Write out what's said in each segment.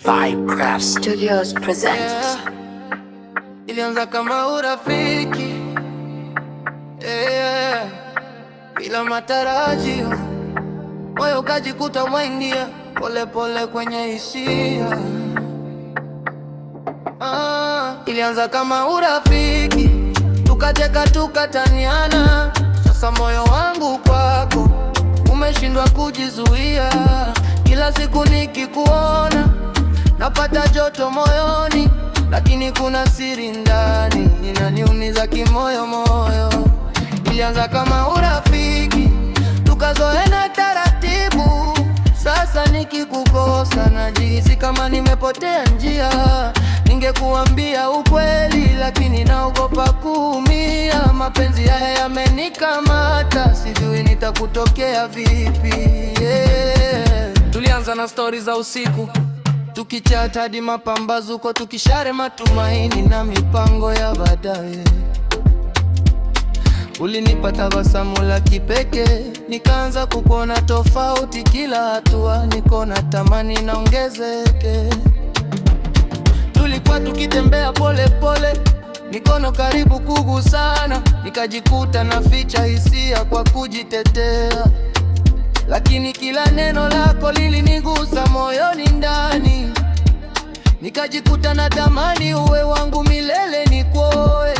Vibecraft Studios presents. Yeah. Ilianza kama urafiki, yeah. Bila matarajio, moyo ukajikuta umeingia pole pole kwenye hisia. Ah, ilianza kama urafiki, tukacheka tukataniana. Sasa moyo wangu kwako umeshindwa kujizuia. Kila siku nikikuona napata joto moyoni, lakini kuna siri ndani inaniumiza kimoyo moyo. Ilianza kama urafiki, tukazoeana taratibu. Sasa nikikukosa najihisi kama nimepotea njia. Ningekuambia ukweli, lakini naogopa kuumia. Mapenzi haya yamenikamata, sijui nitakutokea vipi, yeah. Tulianza na stori za usiku, tukichat hadi mapambazuko, tukishare matumaini na mipango ya baadaye. Ulinipa tabasamu la kipekee, nikaanza kukuona tofauti. Kila hatua niko na tamani naongezeke. Tulikuwa tukitembea pole pole, mikono karibu kugusana, nikajikuta naficha hisia kwa kujitetea, lakini kila neno lako lilinigusa moyoni ndani, nikajikuta natamani uwe wangu milele, nikuoe.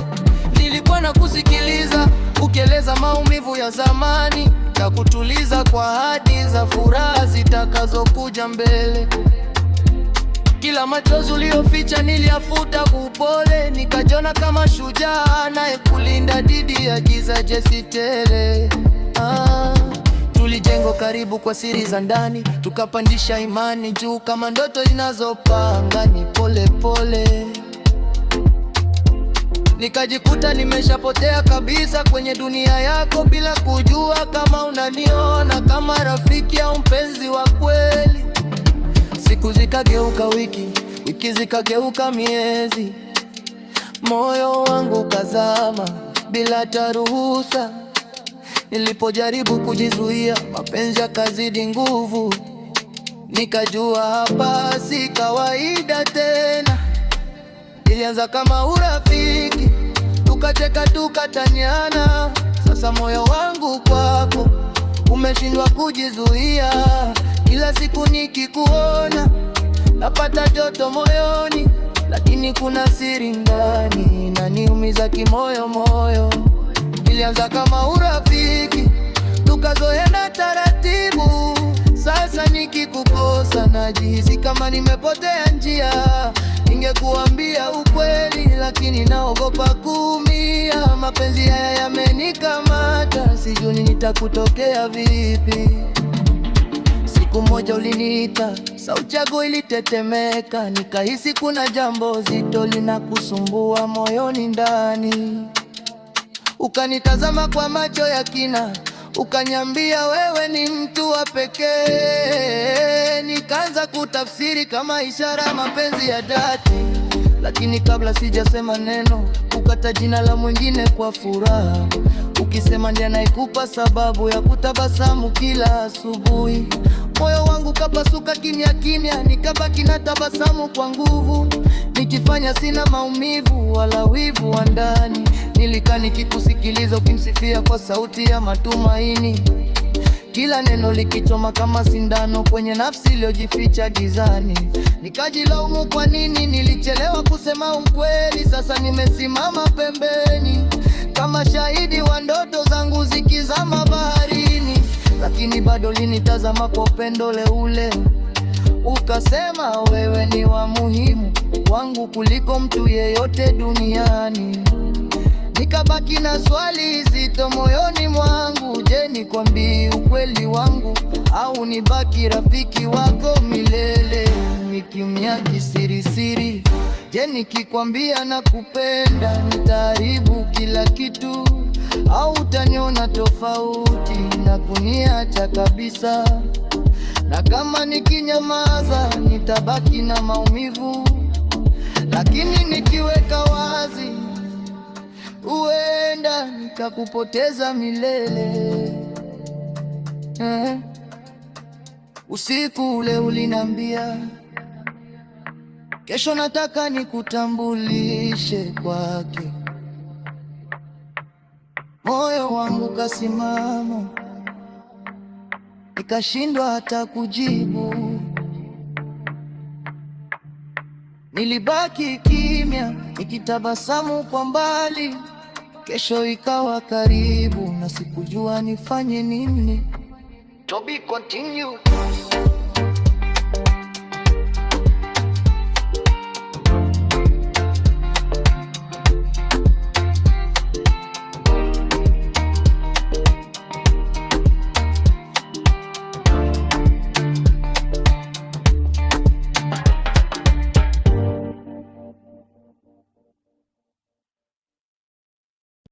Nilikuwa nakusikiliza ukieleza maumivu ya zamani, na kutuliza kwa ahadi za furaha zitakazokuja mbele. Kila machozi ulioficha niliyafuta kwa upole, nikajiona kama shujaa anayekulinda dhidi ya giza jesitele. Ah, tulijenga karibu kwa siri za ndani, tukapandisha imani juu kama ndoto inazopaa angani pole pole. Nikajikuta nimeshapotea kabisa kwenye dunia yako bila kujua kama unaniona kama rafiki au mpenzi wa kweli. Siku zikageuka wiki, wiki zikageuka miezi, moyo wangu kazama bila hata ruhusa. Nilipojaribu kujizuia, mapenzi yakazidi nguvu, nikajua hapa si kawaida tena. Ilianza kama urafiki, tukacheka tukataniana. Sasa moyo wangu kwako umeshindwa kujizuia. Kila siku nikikuona napata joto moyoni, lakini kuna siri ndani inaniumiza kimoyo moyo. Ilianza kama urafiki, tukazoeana taratibu. Sasa nikikukosa najihisi kama nimepotea njia. Ningekuambia ukweli, lakini naogopa kuumia. Mapenzi haya yamenikamata, sijui nitakutokea vipi. Siku moja uliniita, sauti yako ilitetemeka, nikahisi kuna jambo zito linakusumbua moyoni ndani. Ukanitazama kwa macho ya kina, ukaniambia wewe ni mtu wa pekee. Nikaanza kutafsiri kama ishara mapenzi ya dhati, lakini kabla sijasema neno, ukataja jina la mwingine kwa furaha, ukisema ndiye anayekupa sababu ya kutabasamu kila asubuhi. Moyo wangu kapasuka kimya kimya, nikabaki na tabasamu kwa nguvu, nikifanya sina maumivu wala wivu wa ndani. Nilikaa nikikusikiliza ukimsifia kwa sauti ya matumaini, kila neno likichoma kama sindano kwenye nafsi iliyojificha gizani. Nikajilaumu kwa nini nilichelewa kusema ukweli. Sasa nimesimama pembeni kama shahidi wa ndoto zangu zikizama baharini, lakini bado ulinitazama kwa upendo ule ule, ukasema wewe ni wa muhimu kwangu kuliko mtu yeyote duniani. Nikabaki na swali zito moyoni mwangu, je, nikwambie ukweli wangu au nibaki rafiki wako milele? Nikiumia kisirisiri, je, nikikwambia nakupenda nitaharibu kila kitu au utaniona tofauti na kuniacha kabisa? Na kama nikinyamaza nitabaki na maumivu, lakini nikiweka wazi huenda nikakupoteza milele eh. Usiku ule ulinambia Kesho nataka nikutambulishe kwake. Moyo wangu kasimama, nikashindwa hata kujibu. Nilibaki kimya nikitabasamu kwa mbali. Kesho ikawa karibu na sikujua nifanye nini. To be continued.